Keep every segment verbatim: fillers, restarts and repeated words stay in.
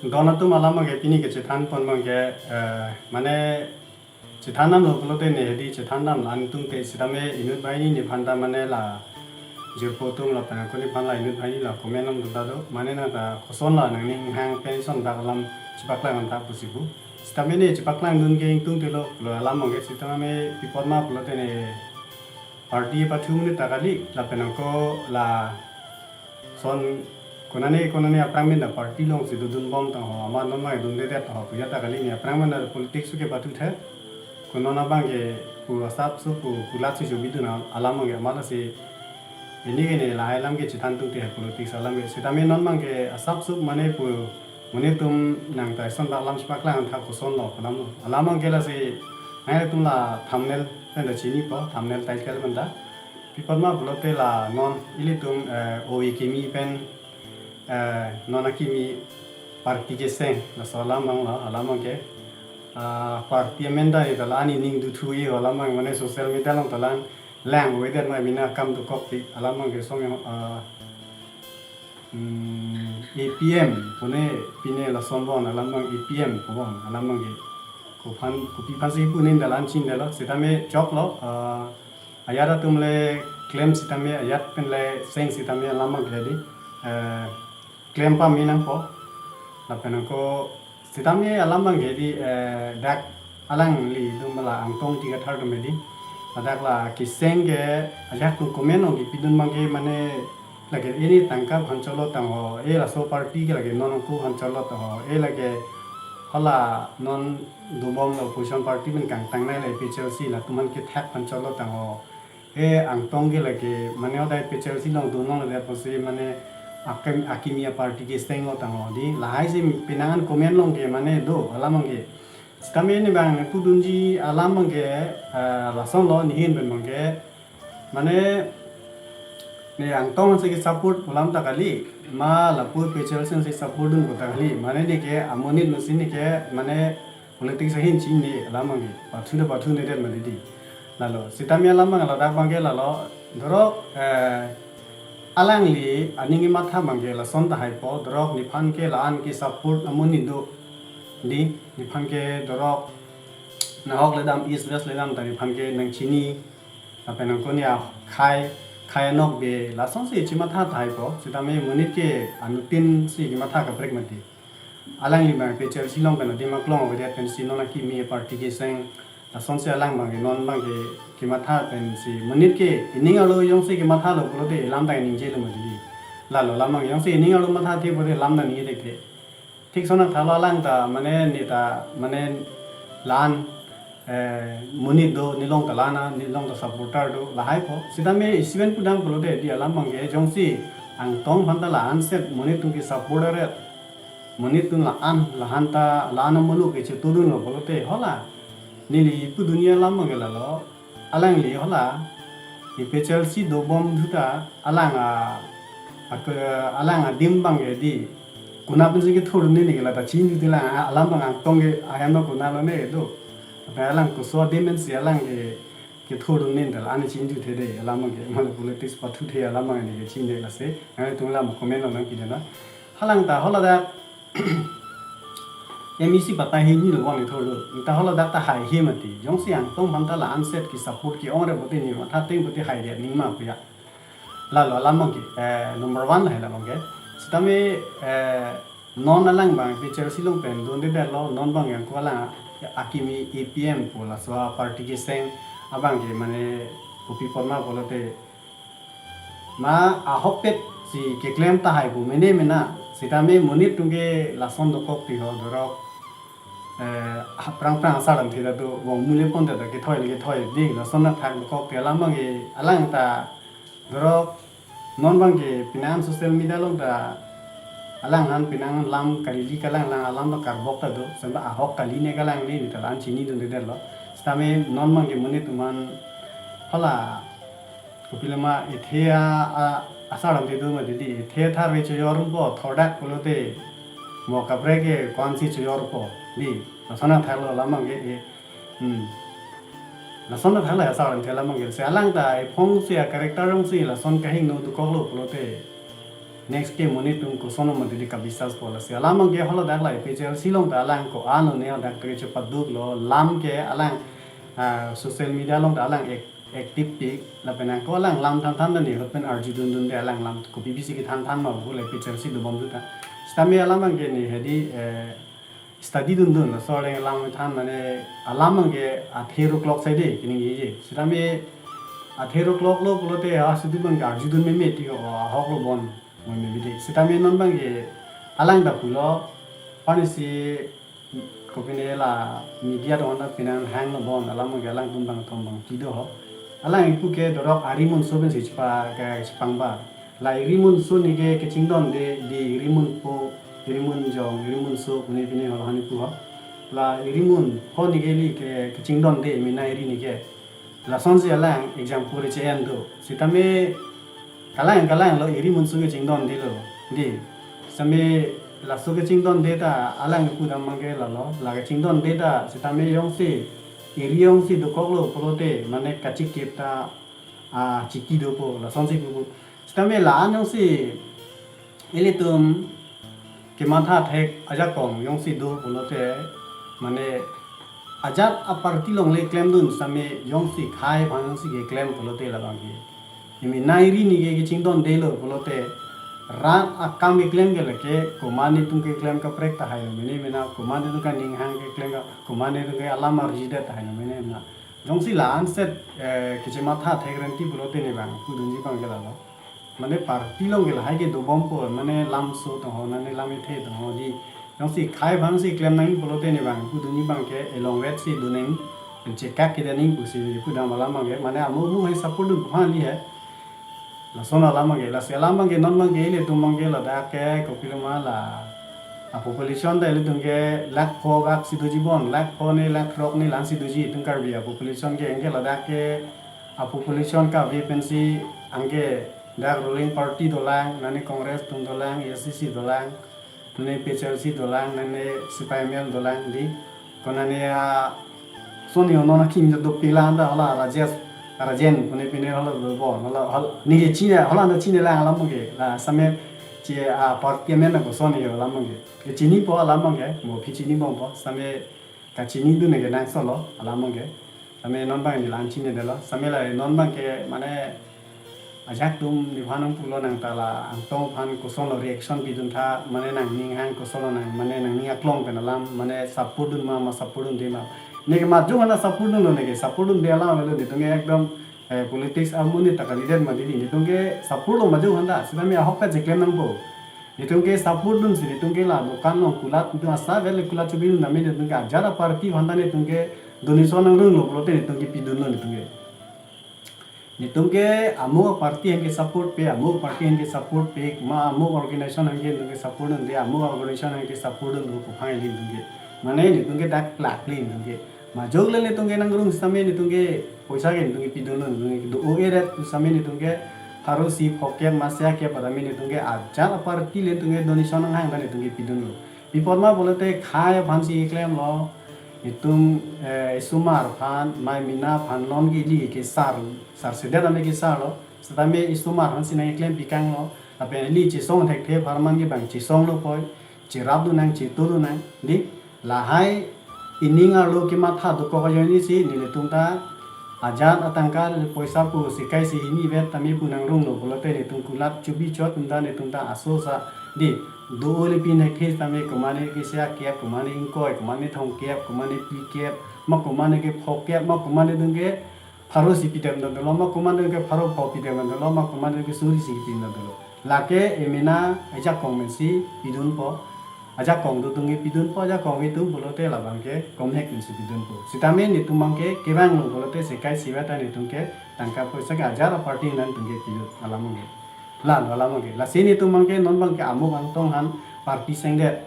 Don atum, alam abangke pini kechethan pon abangke, eh, mane chethan damlo pulote ne hedi chethan dam la, an tungte sitame inut banghini nephan ta mane la jirpo atum lapen ako nephan la inut banghini la comment nangdun ta do, mane nangta koson la nangning hang pension dak alam chepaklang an ta pusi pu. Sitame ne chepaklang dun ke ingtungte lo, lo alam abangke sitame pi apot ma pulote ne party pathu monit ta kali, lapen ako lason konane konane aphrang pen ta party alongsi dodun bom tang ho, amat non mai dundedet ho pu ya ta kali, ne aphrang pen ta politics ke pathu the. Ko non abangke pu asap so pu kulat si chobidun alam abangke amat lasi pini ke ne lahai alam ke chethan tungte politics alam ke. Sitame non abangke asap so mane pu monit atum nangta eson ta alam chepaklang an ta koson lo alam lo. Alam abangke lasi nangtum la thumbnail pen ta chinipo, thumbnail title pen ta. Pi apot ma pulote la non ilitum, eh, ove kimi pen, eh, non akimi party keseng, laso alam abang lo, alam abangke, ah, party amen ta ne ta la an ining duthu-i ho alam abang, mane social media along ta la an lang avedet ma, mena akam dokok ti alam abangke song, ah, hmm, A P M pune pine lason bon alam abang, A P M ko bon alam abangke. Kophan, kopi aphansi pu ne ta la an chinidetlo, sitame choklo, ah, ajat atum le klem sitame, ajat pen le seng sitame alam abangke di, eh, klem pame nangpo. Lapen ako sitame alam abangke di, eh, dak alanglitum la Angtong Engti Kathar atum hedi, ladak la keseng ke ajak tum comment along kepidun abangke mane lake ini tangka aphan cholo tang ho, e laso party ke lake non ako aphan cholo tang ho, e lake hala non dobom la opposition party pen kangtang nai la A P H L C latum aphan kethak aphan cholo tang ho, e Angtong ke lake mane hodai A P H L C along dun longledet pusi mane akim, akimi aparty keseng lo tang ho di, lahai si penang an comment along ke mane do alam abangke. Sitame ne abang ne pudunji alam abangke, eh, lason lo, nehin pen abangke mane ne Angtong si ke support pu alam ta kali, ma lapu A P H L C si support dun pu ta kali, mane ne ke amonit masi ne ke mane politics ahin chini alam abangke pathu ta pathunedet mati di. Lalo sitame alam abang ladak abangke lalo dorok, eh, alangli aning kematha abangke lason tahai po, dorok nephan ke la-an ke support amonit do di, nephan ke dorok nahok ledam, East West ledam ta nephan ke nangchini, lapen nangkoni akhai, khai anok be, lasonsi chematha tahai po, sitame monit ke anuttin si kematha kaprek mati. Alangli abang A P H L C along pen adim aklong avedet pensi non akimi aparty keseng, lasonsi alang abangke non abangke kematha pensi monit ke ining arlo jongsi kematha lo pulote lam ta ningjelo mati. Lalo lam abang jongsi ining arlo mathathe pulote lam ta ningje thekthe. Thik ason thakthak lo, alang ta mane ne ta mane la-an, eh, monit do, ne along ta la-an, ne along ta supporter do, lahai po. Sitame isi pen pudam pulote di alam abangke jongsi Angtong aphan ta la-an set monit atum ke support aret, monit atum la-an, la-an ta la-an amulu ke chetudun lo pulote hala neli pudunji alam abangke lalo, alangli hala A P H L C dobom thu ta alang a, a ke, alang adim abangke di konat pensi kethurdunde ne ke la ta chinidunde lang, a, alam abang Angtong ke ahem lo konat lo ne do. Apa alang koso adim pensi alang ke kethurdunde ta la-an chinidunde de alam abangke, mane politics pathuthe alam abang ne ke chinine lasi. Nangtum la mo comment along nangpidun na. Halang ta hala dak M E C patta hini lo bang ithurlo. Ta hala dak ta haihe mati. Jongsi Angtong aphan ta la-an set ke support ke-ong re pulote ne matha ateng pulote haidet ning ma puya. Lalo alam abangke, eh, number one lahai alam abangke. Sitame, eh, non alang abang A P H L C along pen dundedetlo, non abang yang ko alang akimi A P M pu laso aparty keseng abangke mane kopi apot ma pulote ma ahokpet si keklem tahai pu mene mena, sitame monit atum ke lason dokok ti ho dorok, eh, aphrang phrang asar damthe ta do, bong mule pon ta ta kethoi le kethoi di, lason athak dokok ti alam abangke alang ta dorok non abangke penang social media along ta alang aphan penang lam kalili kalang lang alam ta karbok ta do, samba ahok kali ne kalang ne ne ta la-an chinidundedetlo. Sitame non abangke monit atum aphan hala kopilama ethe a, a, asar damthe do mati di, ethe thar ve choyor po, thordak pulote mo kaprek ke ko-ansi choyor po di, lason athak lo alam abangke, e, hmm. Lason athak lo asar damthe alam abangke. Se alang ta ephong si a-character jongsi lason kahingno dokok lo pulote Next ke monit atum koson mati di kabisas po lasi. Alam abang ke holo dak la A P H L C along ta alang ko-an lo ne dak ke chepaduk lo lam ke alang, ah, social media along ta alang ek-, active pik lapen ako alang lam than than ta ne lapen arju dun dun de alang lam kopi bisi kethan than ma pu le A P H L C dobom tu ta. Sitame alam abang ke ne hedi, eh, study dun dun laso areng alam than mane alam abang ke athero clock sai de kining ye. Sitame athero clock lo pulote ha sudu abang ke arju dun meme ti o ahok lo bon mo meme de. Sitame non abang ke alang ta pulo pani si kopine la media do na pinan hang lo bon alam abang ke alang tum bang thom bang ti do ho. Alang ipu ke dorok ari mun so ben si chepa ke chepang ba. La iri mun so nike kechingdon de, de iri mun po, iri mun jong, iri mun so, pune pine holo hani pu ho. La iri mun ho nike li ke kechingdon de, mina iri nike. Lasonsi alang example che-en do. Sitame kalang kalang lo iri mun so kechingdon de lo. Di. Sitame laso kechingdon de ta alang ipu dam abang ke lalo. La kechingdon de ta, sitame jongsi, iri jongsi dokok lo pulote, mane kachikip ta, ah, chiki dopo, lasonsi pupu. Sitame la-an jongsi ilitum kematha thek ajakong jongsi do pulote, mane ajat a-party along le klemdun sitame jongsi khei aphan jongsi keklem pulote labang ke. Imi nairi nike kechingdon de lo pulote rat akam keklem ke lake komat netum keklem kaprek tahai lo mene mena, komat netum kaning hang keklem ka, komat netum ke alam arji det tahai lo mene mena. Jongsi la-an set, eh, kechematha thek renti pulote ne bang, pudunji abang ke lalo. Mane party along ke lahai ke dobom po, mane lam so tong ho, mane lam ethe tong ho di. Jongsi khei aphan si klem nangji pulote ne bang, pudunji abang ke elong vet si duning, chekak ke daning pusi pudam alam abang ke, mane amu mu hai support dun phan li hai. Lason alam abang ke, lasi alam abang ke, non abang ke, ilitum abang ke ladak ke, kopiloma la. A-population ta ilitum ke lakh pho bak si doji bon, lakh pho ne lakh throk ne la-an si doji itum Karbi a-population ke, anke ladak ke a-population kave pensi anke dak ruling party dolang, nani Congress atum dolang, A S D C dolang, nani P H L C dolang, nani C P I M L dolang di. Konane a soni ono na kim do pila anda hala Rajesh, Rajen, pune pine hala do bon, hala, hala, nike chine, hala anda chine lang alam abang ke. La same chi a party amen na ko soni alam abang ke. Ke chinipo alam abang ke, mo phi chinibom po, same kachinidun ke nang solo alam abang ke. Same non abang ne la-an chine de lo. Same la non abang ke mane ajak atum nephan nangpulo nang ta la angtong aphan koson lo reaction pidun tha, mane nangning hang koson lo nang, mane nangning aklong pen alam, mane support dun ma, ma support dunde ma. Neke majok hana support dun lo neke, support dunde alam avelo netum ke ekdom, eh, politics amonit ta candidate mati di, netum ke support lo majok hana, sitame ahok ta cheklem nangpo. Netum ke support dunsi, netum ke la dokan along kulat, netum asa vel kulat chubi dun name netum ke ajat a-party aphan ta netum ke donation nangrung lo pulote netum ke pidun lo netum ke. Netum ke amuk party aphan ke support pe, amuk party aphan ke support pe, ma amuk organization aphan ke netum ke support dunde, amuk organization aphan ke support dunde, kophang ili netum ke. Mane netum ke dak lakli netum ke. Majok le netum ke nangrung sitame netum ke poisa ke netum ke pidun lo netum ke. Do o eret sitame netum ke pharo isi phokep ma isi akep padami netum ke ajat a-party le netum ke donation nanghang ta netum ke pidun lo. Pi apot ma pulote khei aphan si klem lo. Netum, eh, isomar aphan, mai mina aphan non ke ili ke sar, sar sedet ame ke sar lo. Sitame isomar aphan si nangklem pikang lo. Lapen ili chesong thekthe apharman ke bang chesong lo poi. Cherap dun nang, chetu dun nang. Di, lahai ining arlo kematha dokok ajoine si, nelitum ta ajat atangka poisa pu sekai si hini vet tame pu nangrung lo pulote netum kulat chubi chot atum ta netum ta aso sa di do o le pin hekhe tame komane ke isi akep, komane ingkoi, komane thomkep, komane phlikep, ma komane ke phokep, ma komane atum ke pharo isi pidem dun dolo, ma komane atum ke pharo pho pidem dun dolo, ma komane atum ke suri isi pidem dun dolo. Lake emena ajakong amen si pidunpo. Ajakong do atum ke pidunpo, ajakong itum pulote labang ke komhek amen si pidunpo. Sitame netum abang ke kevang lo pulote sekai isi vet ta netum ke tangka poisa ke ajat a-party aphan netum ke pidun alam abang ke. Lalo alam abang ke. Lasi netum abang ke non abang ke amuk angtong aphan party sengdet.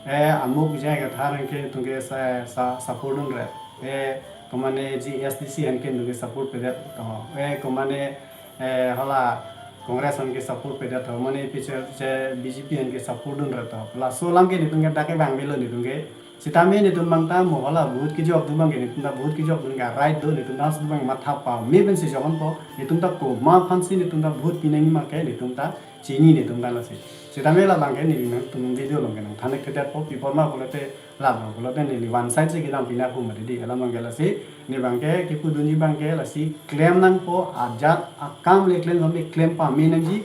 Eh, amuk Vijay Kathar aphan ke netum ke sa, sa, support dunret. Eh, komane G S D C aphan ke netum ke support pedet to. Eh, komane, eh, hala Congress aphan ke support pedet to. Mane P H L C, B J P aphan ke support dunret to. Laso alam ke netum ke dak kevang avelo netum ke. Sitame netum abang ta mo hala vote kejok atum abang ke, netum ta vote kejok atum ke right do, netum ta atum abang matha pame pensi jok-onpo, netum ta komat aphansi netum ta vote pinangji abang ke netum ta chini netum ta lasi. Sitame labang ke neli nangtum video along ke nangthan-ik thedetpo, pi apot ma pulote labang pulote neli one side si kedam pina pu mati dei, alam abang ke lasi, ne abang ke kepudunji abang ke lasi klem nangpo, ajat akam le klem sampai klem pame nangji,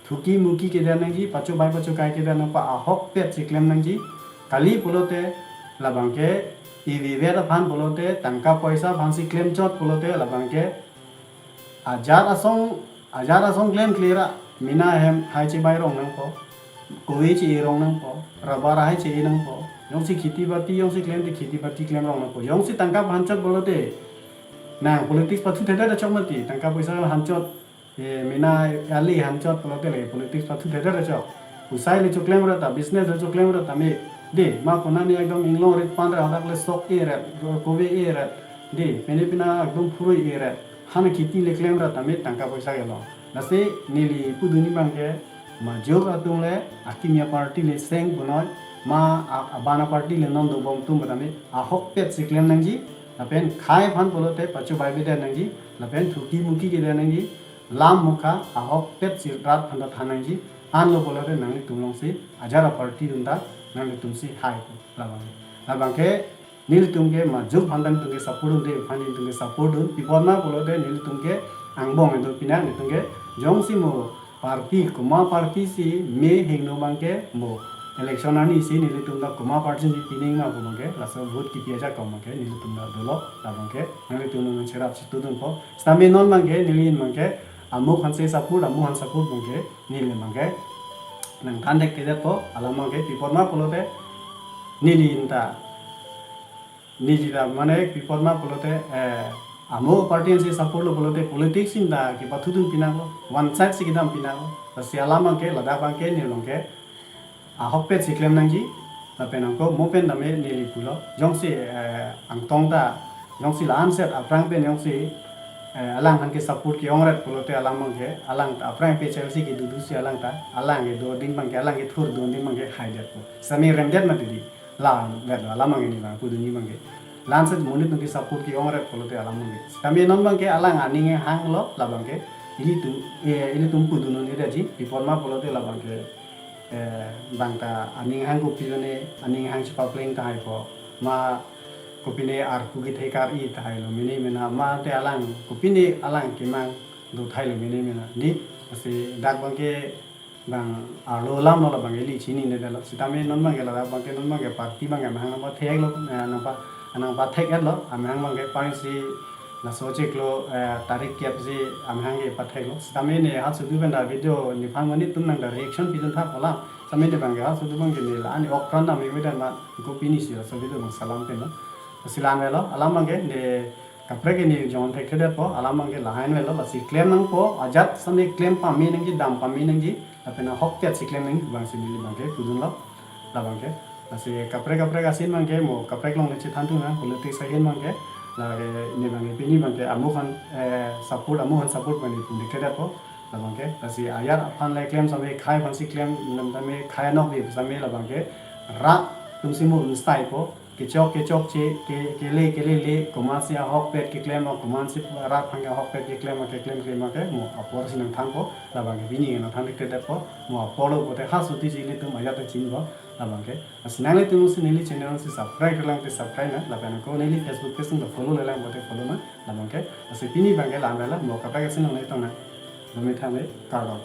thuki muki kedan nangji, pachobai pachokai kedan nangpo, ahokpet si klem nangji. Kali pulote labang ke ivivet aphan pulote, tangka poisa aphansi klemchot pulote labang ke ajat asong, ajat asong klemkle ra, mena ahem hai chebai rong nangpo, kove che-e rong nangpo, rubber hai che-e nangpo, jongsi kheti bati, jongsi klem te kheti bati klem rong nangpo, jongsi tangka aphan chot pulote, nang politics pathu thedet chok mati, tangka poisa aphan chot, e, mena ali aphan chot pulote le politics pathu thedet chok. Usai le choklem ra ta, business le choklem ra ta me. Dei, ma konane ekdom inglong rit pan ra, hadak le sok e ret, kove e ret. Dei, pine pina ekdom phurui e ret. Han kheti le klem ra ta me tangka poisa kelong. Lasi neli pudunji abang ke majok atum le akimi a-party le seng punoi, ma a-, abana party le non dobom atum ta me ahokpet si klem nangji. Lapen khei aphan pulote pachobai beden nangji, lapen thuki muki kedan nangji, lam mukha ahokpet si rat aphan ta than nangji, anlo pulote nanglitum alongsi ajat a-party atum ta nanglitumsi hai pu labang. Labang ke nelitum ke majok aphan ta netum ke support dunde, aphan netum ke support dun, pi apot ma pulote nelitum ke angbong edo pina, netum ke jongsi mo party, komat party si me hingno abang ke mo election arni si nelitum ta komat party si pinangji ma pu abang ke, laso vote kipi ajak abang ke nelitum ta dolo, labang ke nanglitum nang cherap si tudunpo. Sitame non abang ke neli abang ke amuk aphansi support, amuk aphan support abang ke neli abang ke nangthan-ik thedetpo, alam abang ke pi apot ma pulote neli ta, neli ta mane pi apot ma pulote, eh, amuk party si support lo pulote politics in ta kepathudun pinanglo, one side si kedam pinanglo. Lasi alam abang ke ladak abang ke neli along ke ahokpet si klem nangji, lapen angko mo pen tame neli pulo. Jongsi, eh, angtong ta, jongsi la-anset aphrang pen jongsi, eh, alang aphan ke support ke-ong ret pulote alam abang ke, alang ta aphrang P H L C kedo do si alang ta, alang kedo adim abang ke, alang kethur do adim abang ke haidetpo. Sitame remdet mati dei, la-anvet lo, alam abang ke neli abang pudunji abang ke. La-anset monit atum ke support ke-ong ret pulote alam abang ke. Sitame non abang ke alang aning hanglo, labang ke ilitum, eh, ilitum pudun un-edetji, pi apot ma pulote labang ke, eh, bang ta aning hang kopi mane, aning hang chepapleng tahai po, ma kopine arpu kethek ar-i tahai lo mene mena, mate alang kopine alang kemang do tahai lo mene mena. Dei, lasi dak abang ke bang arlo alam lo, labang ke ili chinine detlo. Sitame non abang ke ladak abang ke non abang ke party abang ke amahang nangpatheklo, eh, nangpa, nangpathek-etlo, amahang abang ke party si laso chiklo, eh, tarik kep si amahang ke patheklo. Sitame ne halaso atum pen ta video nephan monit atum nang ta reaction pidun tha pu alam. Sitame ne abang ke halaso atum abang ke ne la-an ok pran ta me vedan ma kopine si laso video abang salam penlo. Lasi la-anvet lo, alam abang ke ne kaprek ke ne jongthek thedetpo, alam abang ke lahai-anvet lo, lasi klem nangpo, ajat sitame klem pame nangji, dam pame nangji, lapen ahokpet si klem nangji abang si neli abang ke pudunlo, labang ke. Lasi kaprek kaprek asin abang ke mo kaprek along le chethan thu nang, politics ahin abang ke, lake ne abang ke pini abang ke amuk aphan, eh, support, amuk aphan support abang ne pun dikhe detpo, labang ke. Lasi ajat aphan le klem sitame khei aphansi klem, lam tame khei anok di sitame labang ke rat atum si mo un style po, kechok kechokche, ke, kele kelele, komatsi ahokpet keklem, komatsi rat aphan ke ahokpet keklem, keklem klem ke mo apor si nangthanpo, labang ke pini nangthan dikhe detpo, mo apor lo pulote halaso atum si ilitum ajat ta chinpo, labang ke. Lasi nanglitum si neli channel si subscribe lang te subscribe nang, lapen ko neli Facebook page ta follow le lang pulote follow nang, labang ke. Lasi pini abang ke la-anvet lo, mo kaprek asin along le tong nang. Dome thang le, kardom.